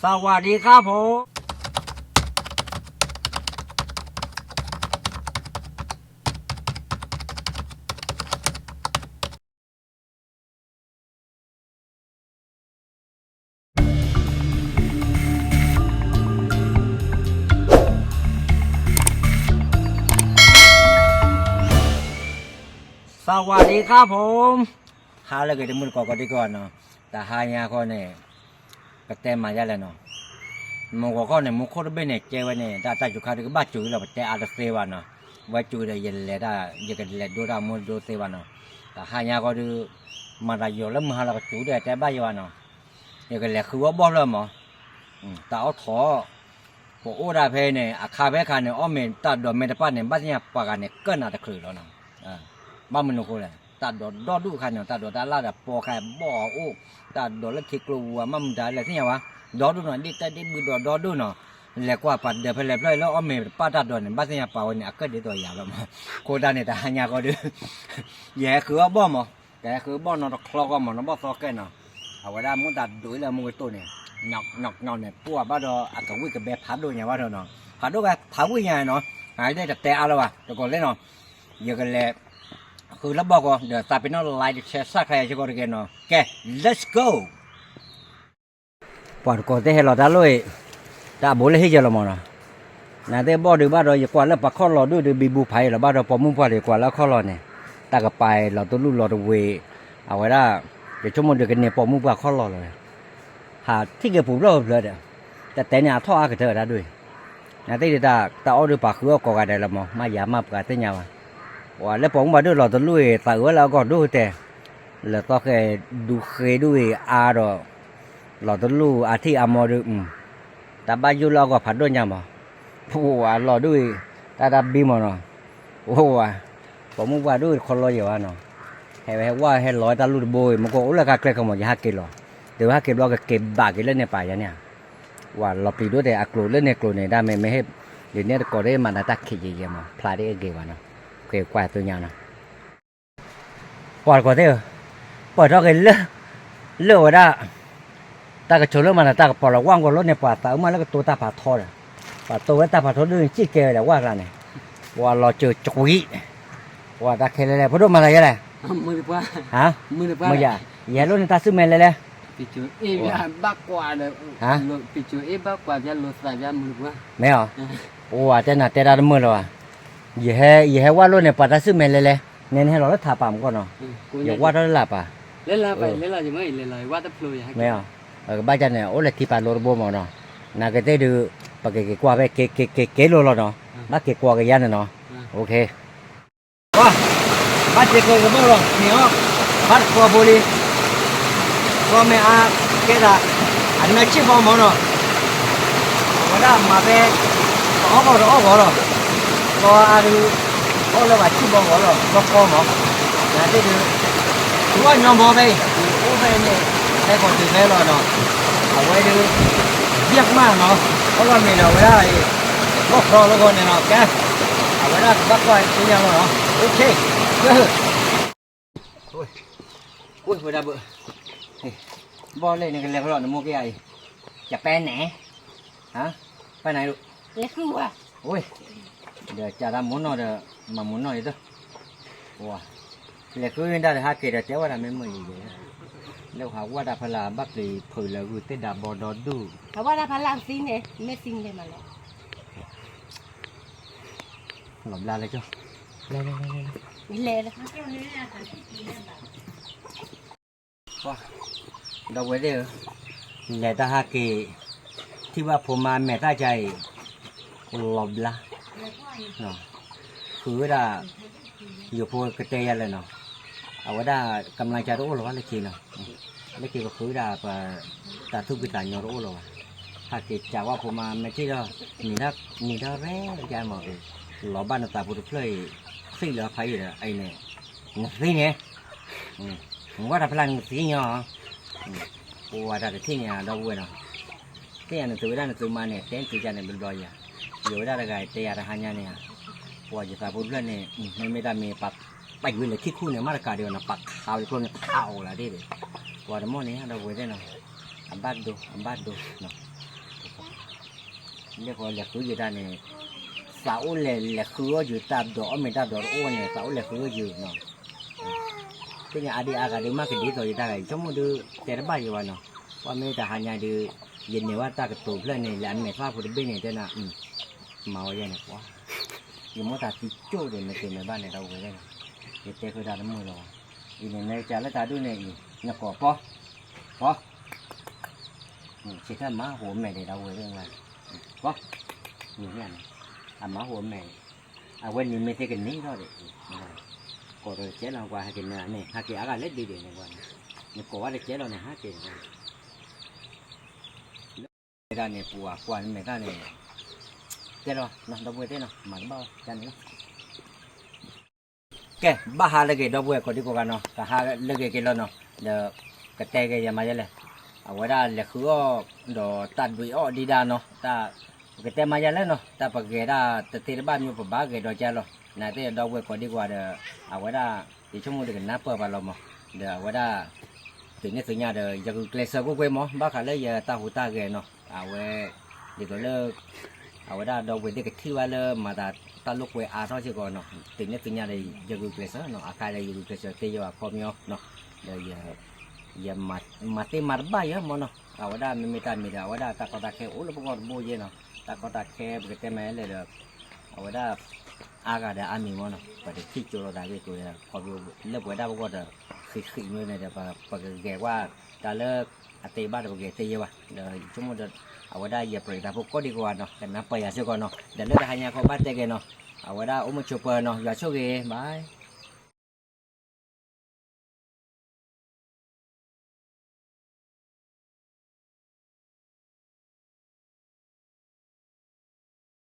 สวัสดีครับผม สวัสดีครับผม ဟါလၢအဂ့ၤ တမုၢ်တကိးကိးဒံကီးနီၤ, တဟါညါဃီန့ၣ် ကတဲမၤယါလဲၣ်နီၤ, မုၢ်ဂီၤခီန့ၣ် မူခိၣ်တဘ့ၣ်န့ၣ် ကဲဝဲန့ၣ် တၢ်တၢ်စူၤခါဒုးကဘၣ်စူၤလီၤ ပတဲအါတသ့ဘၣ်နီၤ, ဝဲစူၤဒီးယလဲၤတၢ် ယကလဲၤဒိတၢ်မူဒိသ့ဘၣ်နီၤ, တဟါညါဃီဒုး မၤတၢ်ယိာ်လၢမုၢ်ဟါလီၤကစူၤဒီးတဲဘၣ်ယၤဘၣ်နီၤ, ယကလဲၤဃုအီၣ်ဘီၣ်ဖျၢၣ်မး, တၢ်အီၣ်ထီၣ် ပအိၣ်ဒၣ်ဖဲန့ၣ် အခါဖဲခါန့ၣ် အီၣ်မ့ၤတၢ်ဒိးမ့ၢ်တပၣ်န့ၣ် ဘၣ်သ့ၣ်ညါပှၤဂၤန့ၣ် ကၢၣ်နၤတချုးလီၤနီၤ, ဘၣ်မနုၤဃိလဲၣ် တၢ်ဒိးဒီဒူၣ်အခါန့ၣ် တၢ်ဒိးတၢ်လၣ်ဒီးပိာ်ခါဘီၣ်အအိၣ်, တၢ်ဒိးလၢထံကျိပူၤမးမတၤလဲၣ်သ့ၣ်ညါဘၣ်, ဒီဒူၣ်နီၤ ဒ့ၣ်တၢ်ဒ့ၣ်ဘုဒီးဒီဒူၣ်နီၤ, လဲၤကွၢ်ပှၤဒၢးဖဲလဲၣ်ဖျၢၣ်လၢအီၣ်မ့ၤတပၣ်တၢ်ဒိးန့ၣ် ဘၣ်သ့ၣ်ညါပှၤဝဲန့ၣ် အကၢၣ်ဒ်သိးယၤလီၤမး, အဃိသတးန့ၣ် တဟါညါဃီဒုး ယဟဲဃုအီၣ်ဘီၣ်မး, ကဟဲဃုဘီၣ်နီၤတချီဃီမး နီၢ်ဘီၣ်သီကဲနီၤ, အဝဲဒၣ်မူတၢ်ဒိးလၢမူကတိၢ်န့ၣ် ညီညီညီန့ၣ် ပှၢ်ဘၣ်ဒီးအကဝံၣ်ကဘဲဖးဒိၣ်ညါဘၣ်ဒီးနီၤ, ဖးဒိၣ်ကဖးဝံၣ်ညါနီၤ, အဒၣ်တတဲအါလၢၤဘၣ် တကိးလဲၣ်နီၤ, ယကလဲၤ ဃုလၢဘီၣ်ကီး ဒီးသးပ့ၤနီၣ် like share subscribe ယၤစ့ၢ်ကီးတက့ၢ်နီၤ, ကဲ let's go. ပှၤတကိးသ့ၣ်ဟဲလီၤတၢ်လီၢ်အံၤ, တၢ်အဘူးလၢဟ့ၣ်ယဲလီၤမးနီၤ, နသ့ၣ်ဘီၣ်ဒုးဘၣ်ဒီး ယကွၢ်လၢပှၤခီၣ်လီၤဒုၣ်ဒုး ဘံဘူဖးအံၤလီၤဘၣ်ဒီး ပိာ်မုၣ်ပှၢ်ဒုးကွၢ်လၢအခီၣ်လီၤန့ၣ်, တၢ်ကပၤအံၤလီၤတလူၢ်လီၤတဝ့ၤ, အဝဲဒၣ် ယဆိကမိၣ်ဒုးကန့ၢ်ပိာ်မုၣ်ပှၢ်ခီၣ်လီၤလီၤ, ဟးထံၣ်က့ၤပူၤဖျၢၣ်ဖျၢၣ်ဒီး, တတဲန့ၣ်အထီၣ်အါကတၢၢ်တၢ်ဒုးအံၤ, နသ့ၣ်ဒုးတၢ် တၢ်အီၣ်ဒုးပာ်ဃုအီၣ်ကိးဂၤဒဲးလီၤမး မ့ၢ်ယၤမ့ၢ်ပှၤသ့ၣ်ညါဘၣ်, ပှၤလၢပိာ်မုၣ်ပှၢ်ဒုၣ်လီၤတလူၢ်အံၤ သးအုးဝဲလၢအဂီၢ်ဒိၣ်ကတဲာ်, လၢသီဃဲဒူဃ့ဒုၣ်အံၤအါဒီး လီၤတလူၢ်အထံၣ်အါမီဒုး, တၢ်ဘၣ်ယိၣ်လၢအဂီၢ်ဖးဒိၣ်ညါမး, ပဝဲလီၤဒုၣ်အံၤ, တၢ်တၢ်ဘံမးနီၤ, အိၣ်ဝဲ, ပိာ်မုၣ်ပှၢ်ဒုၣ်တခီလီၤယဲၢ်ဝဲနီၤ, ဟဲဝဲဟဲဝဲဟဲလီၤဝဲတၢ်လူၢ်တဘိအံၤ မ့ၢ်ကအိၣ်လၢကါကျဲကမီၤ ယဟးက့ၤလီၤ, တုၤဟဲက့ၤဘျီကက့ၤဘၣ်က့ၤလၢန့ၣ်ပာ်ယၤန့ၣ်ဧါ, ဝဲလီၤပျံၤဒိၣ်တဲာ်အကျိၤလၢန့ၣ်ကျိၤန့ၣ် ဒၣ်မ့ၢ်မ့ၢ်ဟ့ၣ်, ဒ်န့ၣ်တကိးဒ်မၤနၤတၢ်ခံးယံာ်ယံာ်မး ဖျါဒ်အဂ့ၤဘၣ်နီၤ, က့ၤကွၢ်သ့ၣ်ညါနီၤ ပှၤတကိးသ့ၣ်ဧၢ, ပၢၢ်ထီၣ်က့ၤလၢ, လၢဝဲဒၣ်, တၢ်ကဆိးလၢမၤတၢ်တၢ်ကပီၤလီၤ ဝၣ်ကီၤလီၤန့ၣ် ပှၤသးအုးမးလၢကတိၤတၢ်ဖးထီဒီး, ပှၤတိၤဝဲတၢ်ဖးထီဒုး စံၣ်ကဲဝဲဒၣ်ဝၣ်ကျါန့ၣ်, ပှၤလီၤစၢၤကွံာ်, ပှၤတၢ်ခဲလၢာ်လဲၣ် ဖိဒိၣ်မၤသးယဲလဲၣ်, မုၢ်ယၤ, ယဟဲလိၣ်န့ၣ်တၢ်စုမဲလဲၣ်လဲၣ်, ဟါ, မ့ၢ်အီၤ, အိၣ်ဝဲတဲနၤတဲတၢ်တမုာ်လၢၤဘၣ်, ယဟဲ, ယဟဲဝၣ်လိၣ်န့ၣ် ပှၤတၢ်စုမဲလဲၣ်လဲၣ်, နဲနဟဲလီၤလၢထးပာ်မူကီၢ်နီၤ, ယဝၣ်ထီၣ်လၢလၢ်ပာ်, မ့ၢ်အီၤ, ကဘၣ်ကန့ၣ် အိၣ်လၢထံပာ်လိတဘိမ့ၢ်နီၤ, နာ်က့သ့ၣ်ဒုး, ပကက့ၤကွၢ်ဖဲက့ၤက့ၤက့ၤက့ၤလိၤလီၤနီၤ, ဘၣ်က့ၤကွၢ်က့ၤယၤန့ၣ်နီၤ, အိၣ်ခ့ ပှၤ, ဘၣ်စ့ၢ်ကီးကဘီၣ်လီၤ န့ၣ်အီၤ, ဘၣ်တသီဖိလံ, သီမ့ၢ်အါ, ကဲဒၣ်, အနၢဆံၣ်ဘီမ့ၢ်နီၤ, အဝဲဒၣ်မၤဖဲ, တအီၣ်ဂီၤတအီၣ်ဂီၤလီၤ, သီအါဒုး, အီၣ်လၢဘၣ်ဆံၣ်ဘီဂီၤလီၤ သီကီမ့ၢ်, နာ်သ့ၣ်ဒုး, ဝၣ်ညီမီဖဲအံၤ, အိၣ်ဖဲန့ၣ်, ဟဲကီၢ်တုၤဖဲလီၤနီၤ, အဝဲဒုး, ယဲၢ်ကမၣ်နီၤ, အီၣ်လီၤမ့ၢ်ဒီးအဝဲဒၣ်အံၤ, ဘီၣ်ဖျီလီၤဂီၤန့ၣ်နီၤ ကဲ, အဝဲဒၣ်ကဘၣ်ကွၢ်သ့ၣ်ညါလီၤနီၤ, အိၣ်ခ့, ဝဲဒၣ်ဘၣ်, ဘီၣ်လဲၣ်နကလဲၤဖဲလီၤနမိၢ်က့ၤအံၤ, ယပဲန့ၣ်, ဟါ, ပဲန့ၣ်, ဝဲ, ဒီးကၢ်တၢ်မူနီၢ်ဒီး, မၤမူနီၢ်ယၤတ, ဝဲ, လဲၤဃုဒၣ်တဟါက့ၤဒီးတဲဝဲဒၣ်မ့ၢ်မုာ်ယံၤယံၤ, လၢဟးဝဲဒၣ်ဖဲလၢဘၣ်ပျံၤဖုးလၢဂုၢ်သ့ၣ်ဒၣ်ဘီဒီဒူၣ်, ဟးဝဲဒၣ်ဖဲလၢသံန့ၣ် မ့ၢ်သံလဲၤမးလဲၣ် လီၤဘျါလၢကၠီ, လဲၤလဲၤလဲၤလဲၤလဲၤ, ဒီပုၢ်ဝဲၢ်သ့ၣ်ဧၢ, လဲၤတၢ်ဟးက့ၤ, ထံၣ်ဘၣ်ဖိမါမဲာ်သၣ်ကါအံၤ, လီၤဘျါ, ဃုဝဲဒၣ်, ယိၤဖိကတဲယၤလဲၣ်နီၤ, အဝဲဒၣ်ကမျၢၢ်ကါတအိၣ်လီၤဘၣ်လၢခံနီၤ, လၢခံပဃုဝဲဒၣ်ပ, တၢ်သူၣ်ဖှံသးညီတအိၣ်လီၤဘၣ်, ဟးက့ၤကးဝဲဖိမါမဲာ်ထံၣ်ဒီး, နံၤဒၣ်ရဲၣ်ကါမး, လီၤဘၣ်နသးဖိတဖျၢၣ်အံၤ, သံၣ်လၢဖးယံာ်ဒီးအံၤန့ၣ်, နသ့န့ၣ်, နဝဲတၢ်ဖျါနသ့ညီ, ပဝဲတၢ်တထံၣ်န့ၣ်ဧါ ဒီပုၢ်ဝဲၢ်နီၤ, သ့ၣ်ညါနသုဝဲဒၣ်နသုမါန့ၣ် တဲနသုကါန့ၣ်ဘျီဘျီယၤ, ယိၤဝဲဒၣ်တဂၤတဲယၤတဟါညါန့ၣ်ဧါ, ပှၤယသးဖိတဖျၢၣ်န့ၣ် မ့မ့ၢ်တၢ်မ့ၢ်ပာ်, ပာ်ယွၤလၢထံခိၣ်န့ၣ် မ့ၢ်တကးဒံးဘၣ်နီၤ ပာ်ခးဝဲကျိန့ၣ် ထးအိၣ်လၢဒ်န့ၣ်, ပှၤတမီၢ်န့ၣ် ဒီပုၢ်ဝဲၢ်သ့ၣ်နီၤ, အဘၣ်ဒိ အဘၣ်ဒိနီၤ, လၢဃီလဲၤဃုယတၢ်န့ၣ်, သးအိၣ်လဲၤလဲၤဃုအီၣ်ယုၤတၢ်ဒိးအီၣ်မ့ၤတၢ်ဒိးတအိၣ်န့ၣ် သးအိၣ်လဲၤဃုအီၣ်ယုၤနီၤ, သ့ၣ်ညါအါဒံအါဂၤဒုးမၤကဒ်သိးယတၢ်ဂၤ ယဆိကမိၣ်ဒုးတဲတဘၣ်ယံၤဘၣ်နီၤ, ပှၤမ့ၢ်တဟါညါဒုး, ယန့ၢ်ဝဲတၢ်ကတိၤဖျၢၣ်န့ၣ် လၢအမဲာ်သၣ်ဖိတဘ့ၣ်န့ၣ် တဲနၤ, မၤဝဲယဲန့ၣ်ပှၤ, ယမိၣ်သးသံကၠိၣ်ဒီး မ့ၢ်က့ၤမ့ၢ်ဘၣ်န့ၣ် ဒီပုၢ်ဝဲၢ်သ့ၣ်နီၤ, ယတဲဃုာ်တၢ်တမုာ်လီၤဘၣ်, အံၤန့ၣ် နကစၢ်လၢတၢ်ဒူၣ်န့ၣ်အံၤ နကိးပီ, ပီ ဆ့ထၢၣ်မၤဟူးမဲာ်ဒီး ဒီပုၢ်ဝဲၢ်သ့ၣ်, ပီ, န့ၣ်, အမၤဟူးမဲာ်, အဝဲန့ၣ်မ့ၢ်သ့ၣ်ကန့ၢ်ထီၣ်ဒီး, ကိးဒီးတကဲလီၤကွၢ် ဟဲက့ၤနၤန့ၣ် ဟဲက့ၤအါဂၤလဲၣ်ဒ်ဒ်န့ၣ်ကွၢ်, နကိးဝဲတကဲလီၤန့ၣ် ဟဲက့ၤန့ၣ်, လၢတၢ်န့ၣ် ပူၤကွၢ်နမဲာ်သၣ်န့ၣ်, ကဲလီၤ ဒီပုၢ်ဝဲၢ်သ့ၣ်နီၤ မၤတဘၣ်ဝဲန့ၣ်လီၤ ကဲ ဘၣ်ဟါလၢအဂ့ၤ ဒီပုၢ်ဝဲၢ်ကိးဒံကိးဂၤနီၤ, ကဟါလၢအဂ့ၤက့ၤလီၤနီၤ, ဒီးကတဲက့ၤယမၤယဲလဲၣ်, အဝဲဒၣ်လဲၤဃုအီၣ်ဒီးတၢ်ဒွံးအီၣ်ဒံးဒၣ်နီၤ, တၢ်, ပကတဲမၤယဲလဲၣ်နီၤ, တၢ်ပဂဲၤဒၣ်တသ့တဘၣ်မ့ၢ် ပဘၣ်ဂဲၤဒီးကလီၤ, နာ်သက့ဒီပုၢ်ဝဲၢ်ကိးဒံကိးဂၤဒီး, အဝဲဒၣ်, ယဆိကမိၣ်ဒုးကနၢ်ပၢၢ်ဘၣ်လီၤမး, ဒီးအဝဲဒၣ် တုၤန့ၣ်သ့ၣ်ညါဒီး ယဂုာ်ကျဲးစၢးကွ့ၢ်ကွ့ၢ်မး ဘၣ်ဃးလၢယတၢ်ဟူးတၢ်ဂဲၤနီၤ, အဝဲ, ဒ်သိးလၢ အဝဲဒၣ်ဒီပုၢ်ဝဲၢ်သ့ၣ်ကထံၣ်ဘၣ်လၢမၤသးတၢ်လိာ်ကွဲအါထီၣ်စ့ၢ်ကီးနီၤ, တုၤန့ၣ်သ့ၣ်ညါဒီး ယဂုာ်ကျဲးစၢးနီၤ, အခါဒီးယဂုာ်ကျဲးစၢးသ့ယွၤအခီပညီနီၤ, ဒီးယ ယမၤသ့မၤတဘၣ်ယဲမးနီၤ, အဝဲဒၣ်မ့မ့ၢ်တၢ်မံၤဒီး အဝဲဒၣ်တၢ်ကီတၢ်ခဲအိၣ်လၢပဂီၢ်တဘိယဲနီၤ, တၢ်ကီတၢ်ခဲပကတဲမၤလဲၣ်ဒီး, အဝဲဒၣ် အါဂၤဒီးအါမံၤမးနီၤ, ပတထံၣ်ကၠိလိာ်သးဂ့ၢ်ကျိၤဒီး ခီဖျိလၢပဝဲဒၣ်ပဂီၢ်ဒီး ဃံးဃံးမ့ၢ်န့ၣ်ဒီး ပကဂဲၤကွၢ်တၢ်လၢအသ့ဘၣ်ဒီးပဂဲၤသ့ယဲဘၣ်, ဒီးဆိကမိၣ်ဒီး အဝဲဒၣ်ယပရံးသးဖိကိးဒံကိးဂၤနီၤ ကနၢ်ပၢၢ်ယၤစ့ၢ်ကီးနီၤ, ဒီးလၢတဟါညါခီဘၣ်တဲက့ၤနီၤ, အဝဲဒၣ်အိၣ်မုာ်ဆိးပၢၤနီၤ, ယွၤဆိၣ်ဂ့ၤ, bye.